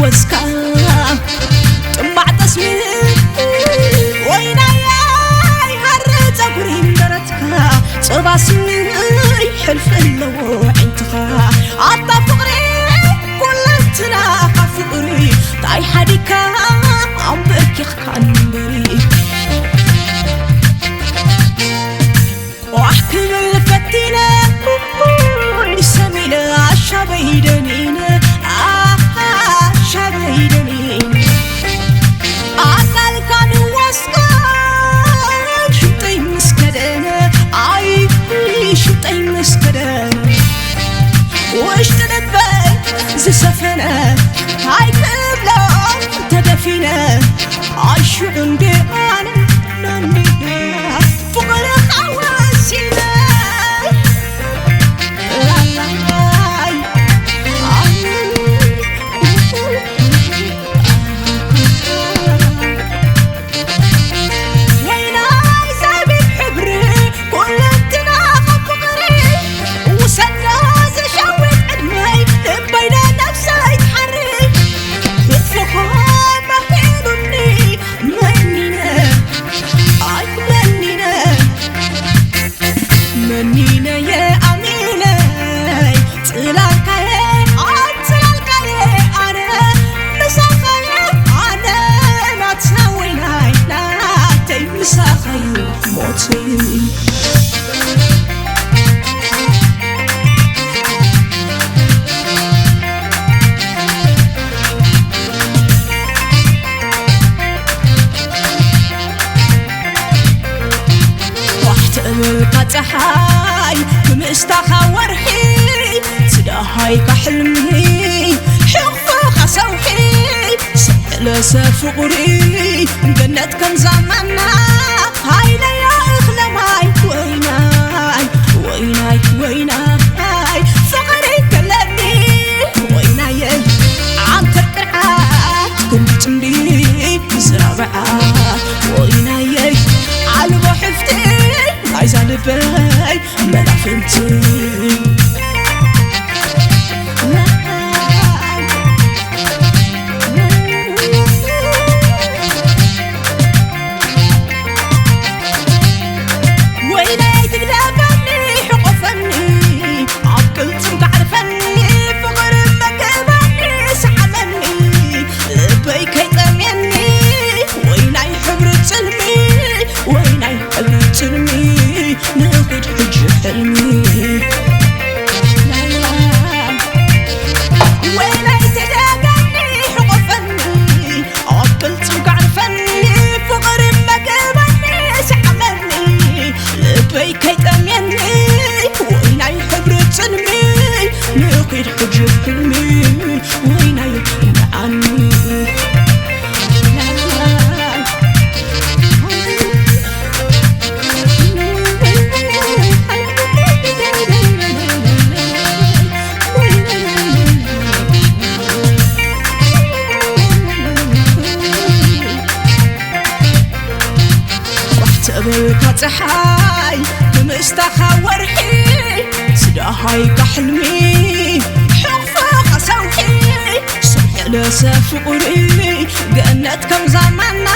ወዝካ ጥማዕ ጠስሚ ወይናይ ሃረ ጸጉሪ ደረትካ ጸባ ስኒ ሕልፊ ኣለዎ ዓይንትኻ ኣታ ፍቕሪ ኩለንትናኻ ፍቕሪ ታይ ሓዲካ ኣንበርኪኽካ ኣንበሪ ቋሕ ክብል ፈቲነ ሰሚለ ኣሻበይ ደኒነ ኣሻበይ ደኒነ ኣካልካ ንወስካ ሽጠይ ምስ ከደነ ኣይ ሽጠይ ምስ ከደነ ውሽጢ ልበይ ዝሰፈነ ኣይክብሎ ተደፊነ ኣይሽዑ እንዲ ኣነ ናኒና ፍቕርኻ ወሲነ ላላይ ወይናይ ዘቢብ ሕብሪ ኩለንትናኻ ፍቕሪ ውሰዶ ዝሸውት ዕድመይ ልበይ ንነብሰይ ትሓሪ ንጥፍኻ መኺኑኒ መኒነ ኣይ መኒነ መኒነየ ኣሚነይ ጽላልካየ ኣይ ጽላልካየ ኣነ ምሳኻየ ኣነ ናትካ ወይናይ ናተይ ምሳኻዩ ሞትይ ዋሕ ትእምልካ ጸሓይ ክምስታኻ ወርሒ ስዳሃይካ ሕልሚ ሕቕፍኻ ሰውሒ ስዕለሰ ፍቕሪ ገነት ከም ዛማና ሃይለያ እኽለ ማይ ወይናይ ወይናይ ወይናይ ፍቕሪ ከለኒ ወይናየይ ዓንተር ቅርዓት ክንዲ ጽምዲ ዝራብዓ ወይናየይ ዓልቦ ሕፍቲ ናይዛ ልበይ መላፍንቲ ወይናይ ትግደፈኒ ሕቆፈኒ ኣብ ቅልጽም ካዕርፈኒ ፍቕሪ መገባኒ ሰዓመኒ ልበይ ከይጠምየኒ ወይናይ ሕብሪ ጽልሚ ወይናይ ሕብሪ ጽልሚ ንኺድ ሕጂ ሕልሚ ወይናይ ተደገኒ ሕቆፈኒ ኣብ ቅልጽም ካዕርፈኒ ፍቕሪ መገባኒ ሰዓመኒ ልበይ ከይጠምየኒ ወይናይ ሕብሪ ጽልሚ ንኺድ ሕጂ ሕልሚ ወይናይ ንዓኒ ቋሕ ትእምልካ ጸሓይ ብምስታኻ ወርሒ ስዳሃይካ ሕልሚ ሕቕፍኻ ሰውሒ ስምዕለሰ ፍቕሪ ገነት ከም ዛማና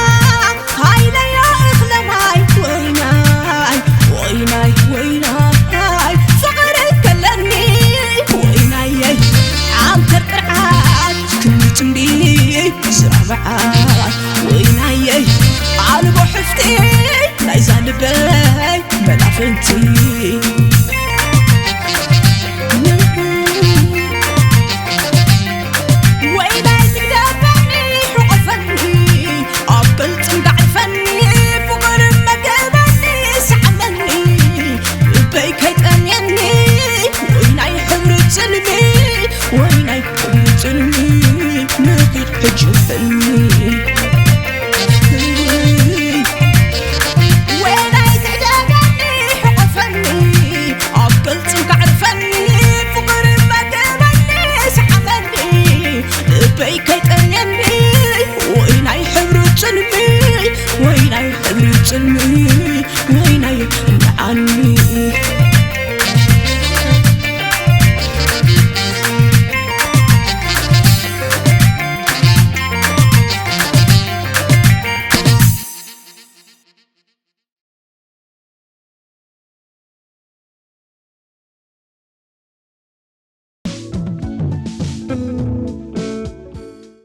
ሃይለያ እኽለ ማይ ወይናይ ወይናይ ወይናይ ፍቕሪ ከለኒ ወይናየይ ዓንተር ቅርዓት ክንዲ ጽምዲ ዝራብዓ ወይናየይ ኣልቦ ሕፍቲ ናይዛ ልበይ መላፍንቲ ወይናይ ትግደፈኒ ሕቆፈኒ ኣብ ቅልጽም ካዕርፈኒ ፍቕሪ መገበኒ ሰዓመኒ ልበይ ከይጠምየኒ ወይናይ ሕብሪ ጽልሚ ወይናይ ሕብሪ ጽልሚ ንኺድ ሕጂ ሕልሚ ወይናይ ትዕደገኒ ሕቆፈኒ ኣብ ቅልጽም ካዕርፈኒ ፍቕሪ መገበኒ ሰዓመኒ ልበይ ከይጠምየኒ ወይናይ ሕብሪ ጽልሚ ወይናይ ሕብሪ ጽልሚ